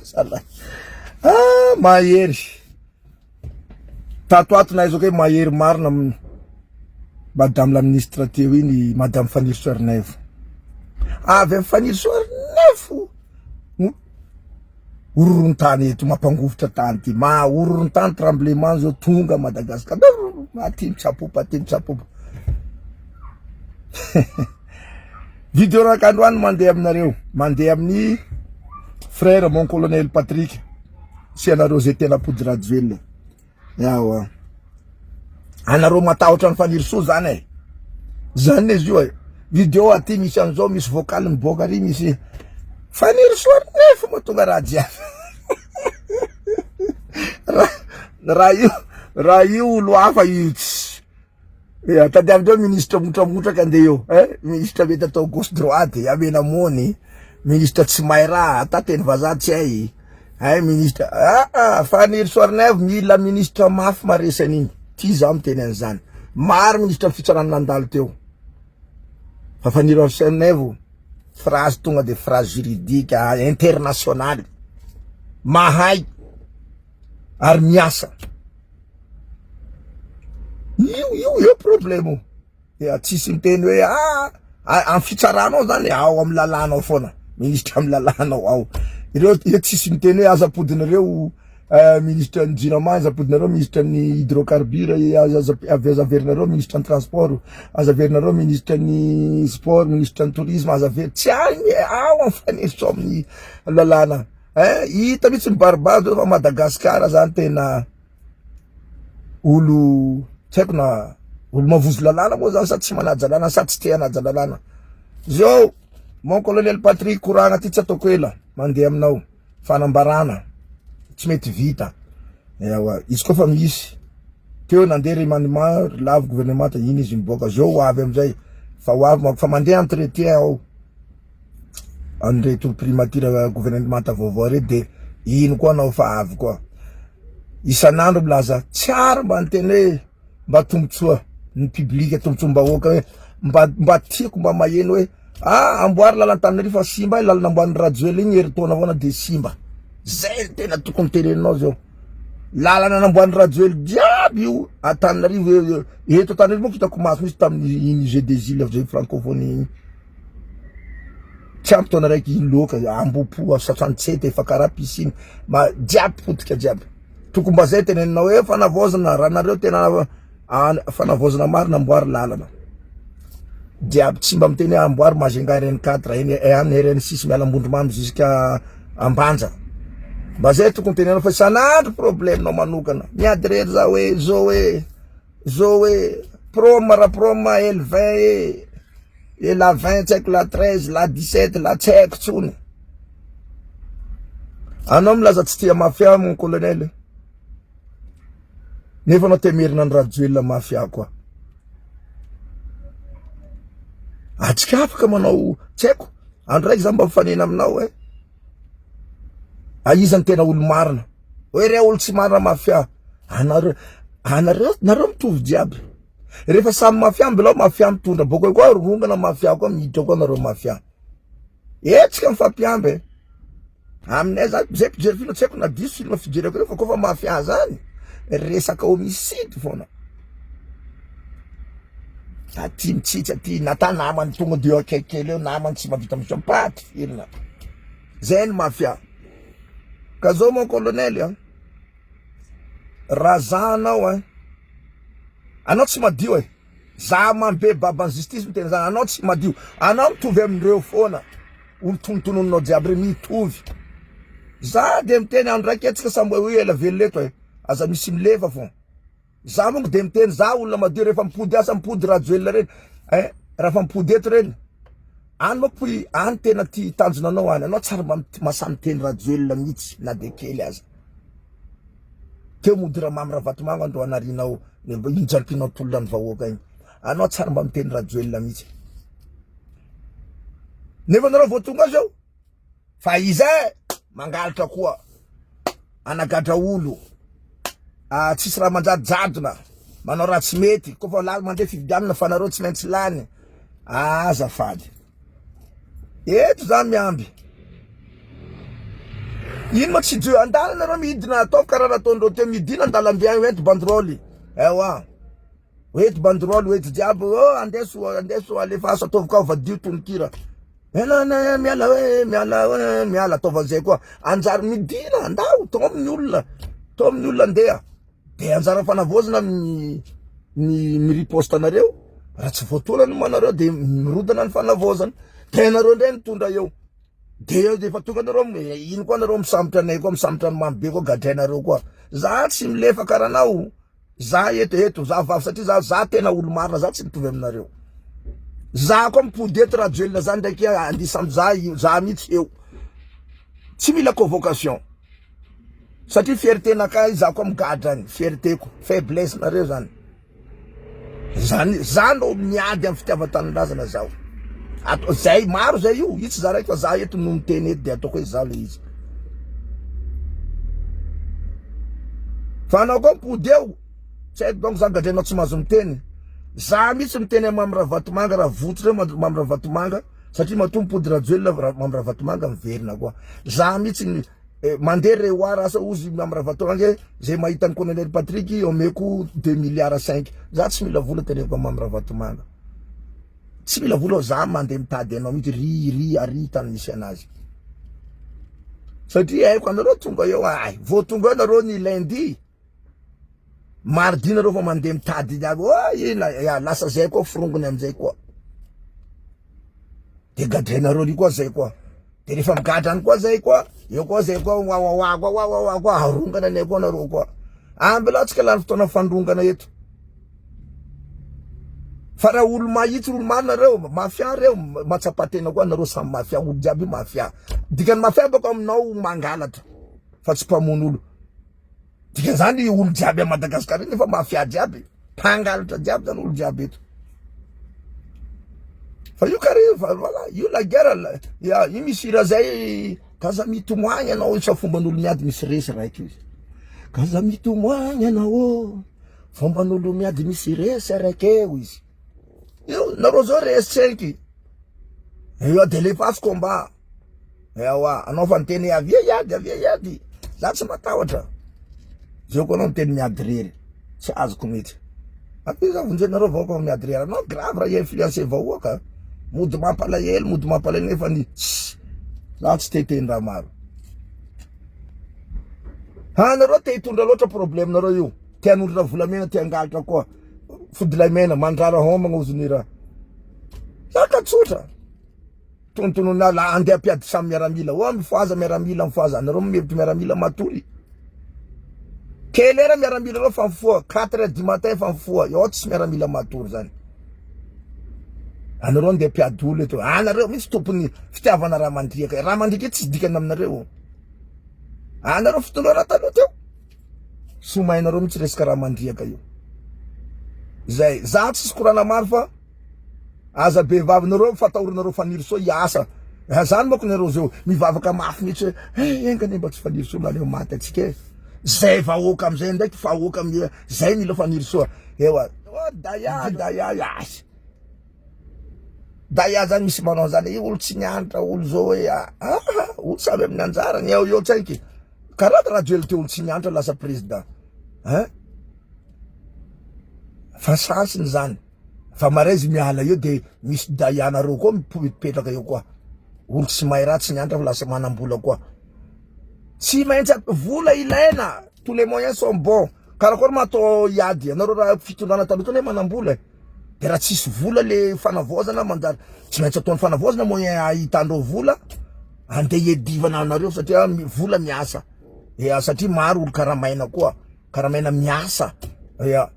Zalahy. Ah, mahery. Tato ato nahaizako hoe mahery marina amin'ny Madame la ministre teo iny, Madame Fanirisoa Ernaivo. Avy amin'ny Fanirisoa Ernaivo no horohoron-tany eto, mampangovitra tany ty. Ma horohoron-tany tremblement zao tonga Madagascar. Aty mitsapopa, aty mitsapopa. Video raka androany mandeha aminareo, mandeha amin'ny frère mon colonel Patrick sy anareo zay tena pody Rajoelina. Yawa. Anareo matahotra ny Fanirisoa zany e. Zany izy io e. Video aty misy an'izao, misy vocal miboaka ary misy Fanirisoa nefa mahatonga raha jiaby. Raha io raha io olo hafa io tsy Ya, tadiavindreo ministre motramotraka andeha eo eh, ministre mety atao gauche droite, amena mony, ministre tsy mahay raha, ata teny vazaha tsy hay, eh ministre, ah ah, Fanirisoa Ernaivo mila ministre mafy maresy an'iny, ty zaho miteny an'izany, maro ministre fitsarana nandalo teo, fa Fanirisoa Ernaivo phrase tonga de phrase juridique internationale, mahay ary miasa. Io io eo problème io. Dia tsisy miteny hoe ah amin'ny fitsarana ao zany ao amin'ny lalàna ao foana. Ministra amin'ny lalàna ao ao. Ireo ireo tsisy miteny hoe aza ampodinareo eh, ministra ny jirama, aza ampodinareo ministra ny hydrocarbure, aza aza aza averinareo ministra ny transport, aza averinareo ministra ny sport, ministra ny tourisme, aza aver tsy any ao amin'ny faneso ao amin'ny lalàna. Eh, hita mihitsy mibaribary zao fa Madagascar zany tena olo tsy haiko na olo mavozo lalàna moa zany sa tsy manaja lalàna sa tsy te hanaja lalàna. Zao mon colonel Patrick koragna ty tsy ataoko ela mandeha aminao fanambarana tsy mety vita. Ewa izy koa fa misy teo nandeha remaniement ry lavo gouvernement iny izy miboaka zao ho avy amizay fa ho avy fa mandeha entretien ao. an'ireto primature gouvernemanta vaovao ireto de ino koa anao fa avy koa isan'andro milaza tsy ary mba niteny hoe mba tombotsoa ny public tombotsoam-bahoaka hoe mba mba tiako mba maheno hoe ah amboary lalana Antananarivo fa simba lalana amboarin'i Rajoelina igny herintaona foana de simba zay no tena tokony teneninao zao lalana namboarin'i Rajoelina jiaby io Antananarivo eto Antananarivo moa hitako maso mihitsy tamin'ny iny jeux des îles zay francophonie iny Tsy ampy taona raiky iny loaka ambopo soixante-sept efa karaha piscine ma jiaby potika jiaby. Tokony mba zay teneninao hoe fanavaozana raha nareo tena fanavaozana marina amboary lalana. Jiaby tsy mba miteny hoe amboary Majunga RN 4 RN RN 6 miala Ambondromamy jusqu'à Ambanja. Mba zay tokony tenenao fa isan'andro problème nao manokana. Miady rery za hoe zao hoe zao hoe prom raha prom L20 e. Et la 20 tsy haiko la 13 la 17 la tsy haiko tsony. Anao milaza tsy tia mafia mon colonel. Nefa anao te merina ny Rajoelina mafia koa. Atsika afaka manao tsy haiko. Andro raiky za mba mifanena aminao eh. Aiza ny tena olo marina? Hoe re olo tsy marina mafia. Anareo anareo nareo mitovy jiaby. Rehefa samy mafia mbilao mafia mitondra boko eo koa rongana mafia koa miditra koa nareo mafia. Hetsika mifampiamby e. Aminay zany zay mpijery film tsy haiko na diso film fijereko reo fa koa fa mafia zany resaka homicide foana. Aty mitsitsy aty nata namany tonga de eo akaiky kely eo namany tsy mahavita mission paty firina. Zay ny mafia. Ka zao mon colonel a. Raha za anao a. Anao tsy madio e. Za mamy be baban'ny justice miteny zany anao tsy madio. Anao mitovy amindreo foana. Olo tonotononinao jiaby reo mitovy. Za de miteny andro raiky etsika samby hoe ela velona eto e. Aza misy milefa fô. Za monko de miteny za olona madio rehefa mipody asa mipody Rajoelina reny eh raha fa mipody eto reny. Any manko any tena ty tanjona anao any. Anao tsary mba masahy miteny Rajoelina mihitsy na de kely aza. Teo mody Ramamy Ravatomanga andro anarinao injampinao tolona ny vahoaka igny. Anao tsary mba miteny Rajoelina mihitsy. Nefa anareo vao tonga zao fa izay mangalatra koa anagadra olo ah, tsisy raha manjary jadona manao raha tsy mety koa fa lany mandeha fifidianana fa nareo tsy maintsy lany azafady eto za miamby. Ino ma tsy dieu andala nareo midina ataovy karaha nataondreo teo midina andalambe agny hoento banderole ewa hoento banderole hoento jiaby oh andeso andeso alefaso ataovy koa vadio tononkira Enana miala hoe miala hoe miala ataovy an'izay koa anjary midina andao taomy ny olona taomy ny olona andeha de anjara fanavaozana ny ny mi-riposte anareo raha tsy voatolana moa nareo de mirodana ny fanavaozana de nareo indray mitondra eo de eo de efa tonga nareo ino koa nareo misambotra anay koa misambotra ny mamy be koa gadrainareo koa za tsy milefa karanao Za eto eto za vavy satria za za tena olo marina za tsy mitovy aminareo. Za koa mipody eto Rajoelina za ndraiky andisam za za mihitsy eo. Tsy mila convocation. Satria fierté nakay za koa migadra any fierté-ko faiblesse nareo zany. Zany za no miady amin'ny fitiavan-tanindrazana zaho. Ato zay maro zay io, io tsy za raiky fa za eto no miteny eto de ataoko hoe za le izy. Fa anao koa mipody eo, tsy haiko donc za gadrainao tsy mahazo miteny. Za mihitsy miteny am Mamy Ravatomanga raha votsotra eo Mamy Ravatomanga satria matoa mipody Rajoelina Mamy Ravatomanga miverina koa. Za mihitsy eh, mandeha rehoara asa ozy Mamy Ravatomanga hoe zay mahita an'i Colonel Patrick omeko 2 milliards 5. Za tsy mila vola teneniko am Mamy Ravatomanga. Tsy mila vola aho za mandeha mitady anao mihitsy ry ry ary tany misy anazy. Satria haiko anareo tonga eo ay, vao tonga eo nareo ny lundi, mardi nareo fa mandeha mitady ny avy, oh ina ya lasa zay koa forongony amizay koa. De gadrainareo ry koa zay koa. De rehefa migadra any koa zay koa, eo koa zay koa wawawa koa wawawa koa arongana anay koa nareo koa. Ambilao tsika lany fotoana fandrongana eto. Fa raha olo mahitsy olo marina reo, mafia reo, mahatsapa tena koa nareo samy mafia, olo jiaby io mafia. Dikany mafia bako aminao mangalatra fa tsy mpamono olo. Dikan'izany olo jiaby a Madagascar io nefa mafia jiaby, mpangalatra jiaby zany olo jiaby eto. Fa io kare voilà, io la guerre, ya io misy hira zay k'aza mitomoagny anao isa fomban'olo miady misy resy raiky izy. K'aza mitomoagny anao ô. Fomban'olo miady misy resy araiky eo izy. Io nareo zao resy tsenky. Io de lefaso combat. Ewa, anao fa niteny avia hiady, avia hiady. Za tsy matahotra. Zao koa anao miteny miady rery. Tsy azoko mihitsy. Avia za vonjenareo vahoaka fa miady rery. Anao grave raha influencer vahoaka. Mody mampalahelo, mody mampalahelo nefa ny za tsy te hiteny raha maro. Ha nareo te hitondra loatra problème nareo io. Te hanondrana volamena, te hangalatra koa. Fodilahimena, mandrara homagna ozy ny raha. Zaka tsotra. Tontonona la andeha ampiady samy miaramila. Oh mifohaza miaramila, mifohaza. Anareo mihevitra miaramila matory. Quelle heure miaramila reo fa mifoha? 4 heures du matin fa mifoha. Eo tsy miaramila matory zany. Anareo andeha mpiady olo eto. Anareo mihitsy tompony fitiavana raha mandriaka. Raha mandriaka tsy dikany aminareo. Anareo fitondrana taloha teo. Somainareo mihitsy resaka raha mandriaka io. Zay, za tsisy korana maro fa aza be vavinareo fatahoranareo Fanirisoa hiasa. Zany manko nareo zao mivavaka mafy mihitsy hoe eh enga anie mba tsy Fanirisoa naleo maty antsika e. Zay vahoaka amizay ndraiky vahoaka mi zay mila Fanirisoa. Ewa, oh daya daya yas. Daya zany misy manao an'zany, io olo tsy nianatra, olo zao hoe ah, ah olo samy amin'ny anjarany eo eo tsaiky. Karaha Rajoelina teo olo tsy nianatra lasa président. Hein? Fa chance-ny zany. Fa maray izy miala eo de misy Daya-nareo koa mipetraka eo koa. Olo tsy mahay raha tsy nianatra fa lasa manam-bola koa. Tsy maintsy vola ilaina, tous les moyens sont bons. Karakory ma atao hiady anareo raha fitondrana taloha tao ne manam-bola e. De raha tsisy vola le fanavaozana manjary tsy maintsy ataon'ny fanavaozana moyen ahitandreo vola andeha hiadivana anareo satria vola miasa. Ya satria maro olo karamaina koa, karamaina miasa. Ya.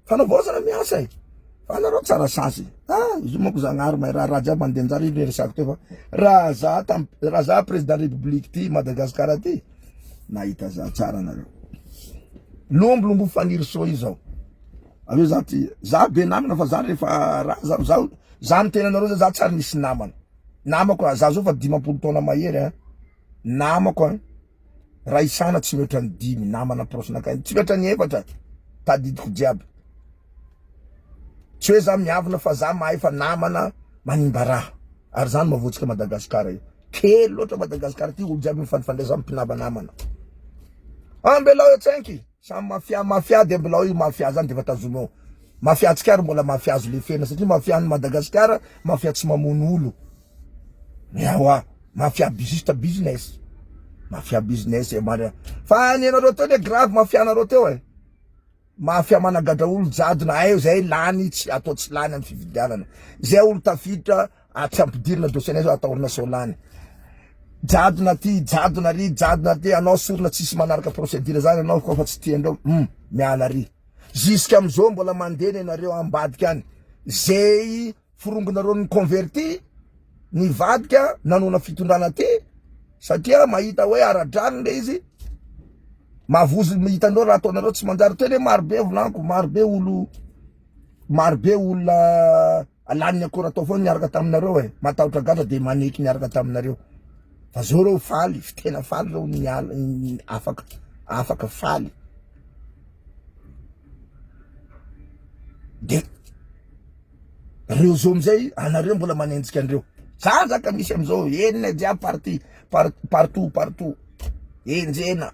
Fanavaozana miasa e. Fa anareo tsara chance. Ah, izy io manko Zagnahary mahay raha, raha jiaby mandeha anjara io le resako teo fa raha za tam raha za président république ty Madagascar ty nahita za tsara anareo. Lombolombo Fanirisoa io zao. Avy eo za ty za be namana fa za rehefa raha za za za miteny anareo za za tsary nisy namana. Namako za zao fa 50 taona mahery hein. Namako hein. Raha isana tsy mihoatra ny dimy namana proche nakay tsy mihoatra ny efatra tadidiko jiaby. Tsy hoe za miavona fa za mahay fa namana manimba raha. Ary zany mahavoatsika Madagascar io. Kely loatra Madagascar ty olo jiaby mifanifandray samy mpinamanamana. Ambelao eo tsenky. Samy mafia mafia de mbola io mafia zany de efa tazomy ao. Mafia tsika ary mbola mafia azo lefena satria mafia any Madagascar mafia tsy mamono olo. Ewa mafia juste business. Mafia business e mara. Fa ny anareo teo le grave mafia nareo teo e. Mafia managadra olo jadona aeo zay lany tsy atao tsy lany amin'ny fifidianana. Zay olo tafiditra Ah tsy ampidirina dossier nay zao atahorana sao lany. Jadona aty, jadona ary, jadona aty, anao sorona tsisy manaraka procédure zany anao koa fa tsy tiandreo, hum, miala ary. Jusqu'à amizao mbola mandeha nenareo ambadika any. Zay forongonareo ny converti, nivadika, nanoana fitondrana aty, satria mahita hoe ara-drariny le izy, mavozo hitanareo raha ataonareo tsy manjary, tena hoe maro be volaniko, maro be olo, maro be olona Lany akora tao foana niaraka taminareo e. Matahotra gadra de maneky niaraka taminareo. Fa zao reo faly, tena faly reo niala afaka afaka faly. De reo zao amizay anareo mbola manenjika andreo. Za zaka misy amizao enina jiaby parti partout partout. Enjena.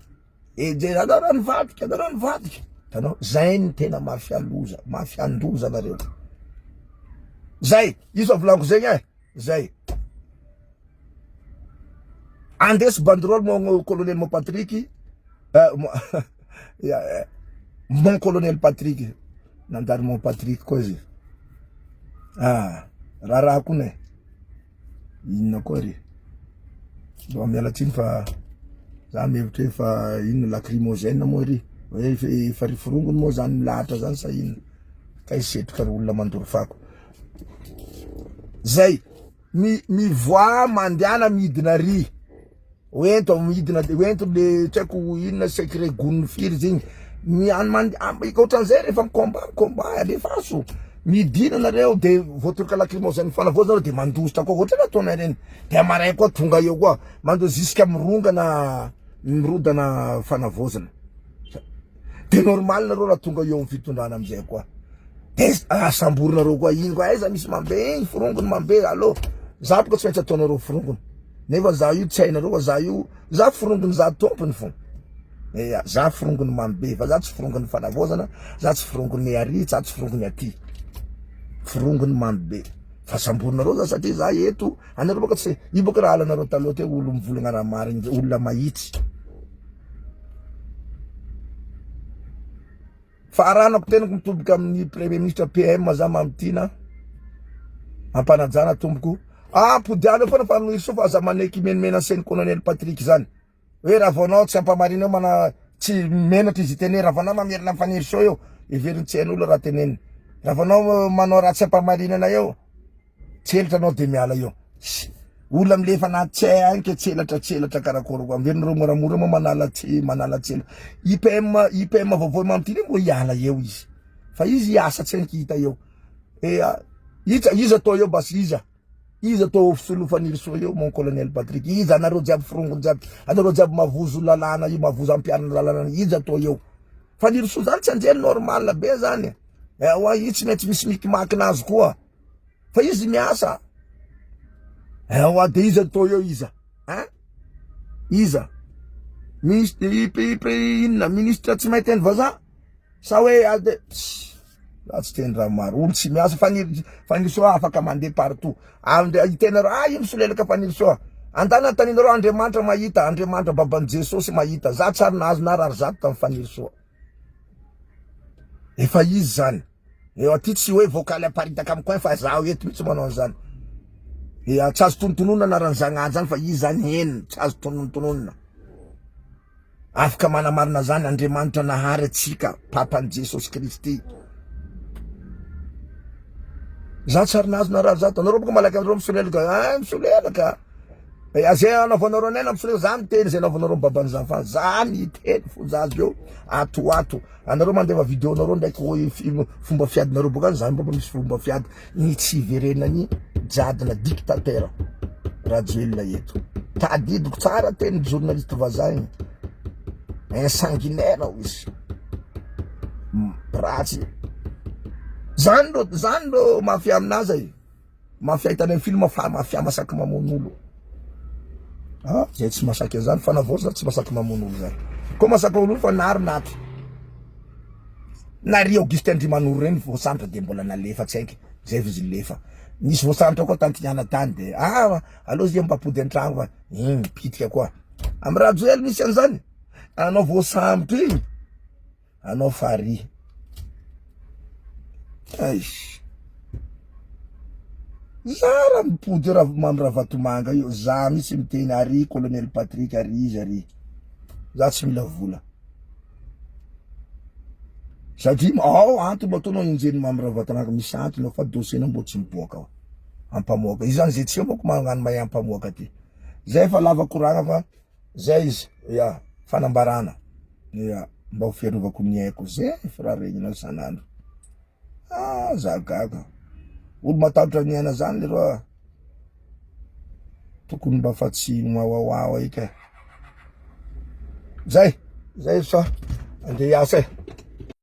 Enjehina anareo nivadika, anareo nivadika. Hitanao, zay ny tena mafia loza, mafia ndoza nareo. Zay, io fa volaniko zegny e, zay. Andeso banderole mon colonel mon Patrick, euh, mon, yeah, mon colonel Patrick, nandary mon Patrick koa izy. Ah, raharaha kony e. Inona koa re? Mba miala tsiny fa za mihevitra hoe fa inona lacrymogène moa ry? Hoe efa ry forongony moa zany milahatra zany sa inona? Kay setroka ry olona mandoro fako. Zay, mi mivoaha mandehana midina ry. Hoento midina de hoento le tsy haiko inona secret gony firy izy igny. Ny any mande ohatran'izay rehefa mi-combat mi-combat alefaso. Midina nareo de voatoroka lacrymogène fanavaozana nareo de mandositra koa ohatran'ny ataonay reny. De amaray koa tonga eo koa mandositra jusqu'à mirongana mirodana fanavaozana. De normal nareo raha tonga eo amin'ny fitondrana amizay koa. De asamborinareo koa iny koa aiza misy mambe igny forongony mambe allo. Za boka tsy maintsy ataonareo forongony. Nefa za io tsy hainareo fa za io za forongony za tompony fo. Eya, za forongony mamy be fa za tsy forongony fanavaozana, za tsy forongony ary, za tsy forongony aty. Forongony mamy be. Fa samborinareo za satria za eto, anareo boka tsy io boka raha alanareo taloha teo olo mivolagna raha marigny, olona mahitsy. Faharanako tenako mitoboka amin'ny premier ministre PM za Mamy Tiana ampanajana tompoko. Ampodiano eo foana fa Fanirisoa fa aza maneky menimena seny colonel Patrick zany. Hoe raha vao anao tsy ampamarina eo mana tsy menatra izy hiteny hoe raha vao anao mamerina Fanirisoa eo heveriny tsy hain'olo raha teneniny. Raha vao anao manao raha tsy ampamarinana eo Tselatra anao de miala eo. Olona milefa anaty tsy hay any ke tselatra tselatra karakory koa. Ambenareo moramora moa manala tse manala tsela. IPM IPM vaovao mampitia mbô hiala eo izy. Fa izy hiasa tsy haiko hita eo. E iza iza atao eo basy iza? Iza atao solo Fanirisoa eo mon colonel Patrick? Iza anareo jiaby forongony jiaby? Anareo jiaby mavozo lalàna io mavozo ampiharina lalàna iza atao eo? Fanirisoa zany tsy anjely normal be zany. Ewa io tsy maintsy misy mikimakina azy koa. Fa izy miasa. Ewa de iza atao eo iza? Hein? Iza? Ministre inona? Ministre tsy mahay teny vazaha? Sa hoe ade za tsy teny raha maro. Olo tsy miasa Fanirisoa Fanirisoa afaka mandeha partout. Andre hitenareo ah io misolelaka Fanirisoa. Andana antaninareo Andriamanitra mahita, Andriamanitra baban'i Jesosy mahita. Za tsy ary nahazo na rarizato tamin'ny Fanirisoa. Efa izy zany. Eo aty tsy hoe vocal aparitaka amin'ny coin fa zaho eto mihitsy manao an'izany. Ea tsy azo tonontononina anaran'i Zagnahary zany fa izy zany henony, tsy azo tonontononina. Afaka manamarina zany Andriamanitra nahary antsika, Papan'i Jesosy Kristy. Za tsy ary nahazo narary zato. Anareo boka malaky anareo misolelaka. Ah, misolelaka. Eh, zay anaovanareo anay na misolelaka, za miteny zay anaovanareo baban'ny zanfa. Za miteny fo za avy ato ato. Anareo mandefa vidéo nareo ndraiky hoe fomba fiadinareo boka any, za mba misy fomba fiady ny tsy hiverenany jadona dictateur Rajoelina eto. Tadidiko tsara teny journaliste vazaha igny. Un sanguinaire hoy izy. Ratsy. Zany ro zany ro mafia aminazy e. Mafia hitanay film fa mafia masaky mamono olo. Ah, zay tsy masaky an'izany, fanavaozana tsy masaky mamono olo zay. Koa masaky mamono olo fa nary naty. Nary Augustin Andriamanoro reny voasambotra de mbola nalefa tsy haiko, zay vao izy nilefa. Nisy voasambotra koa tantignana tany de ah, aleo zay mba ampody an-tragno fa igny pitika koa. Amy Rajoely misy an'izany, anao voasambotra igny. Anao farihy. Aish. Za raha mipody eo raha Mamy Ravatomanga io, za mihitsy miteny ary Colonel Patrick ary izy ary. Za tsy mila vola. Satria ao antony matoa anao enjehin'i Mamy Ravatomanga misy antony ao fa dossier-nao mbo tsy miboaka ao. Ampamoaka. Izy zany zay tsy eo manko magnano mahay ampamoaka aty. Zay efa lava koragna fa Zay izy ya fanambarana ya mba ho fiarovako ny aiko zay raha regninao isan'andro ah za gaga olo matahotra ny aina zany leroa tokony mba fa tsy mawawawa eky e zay zay fa andeha hiasa e.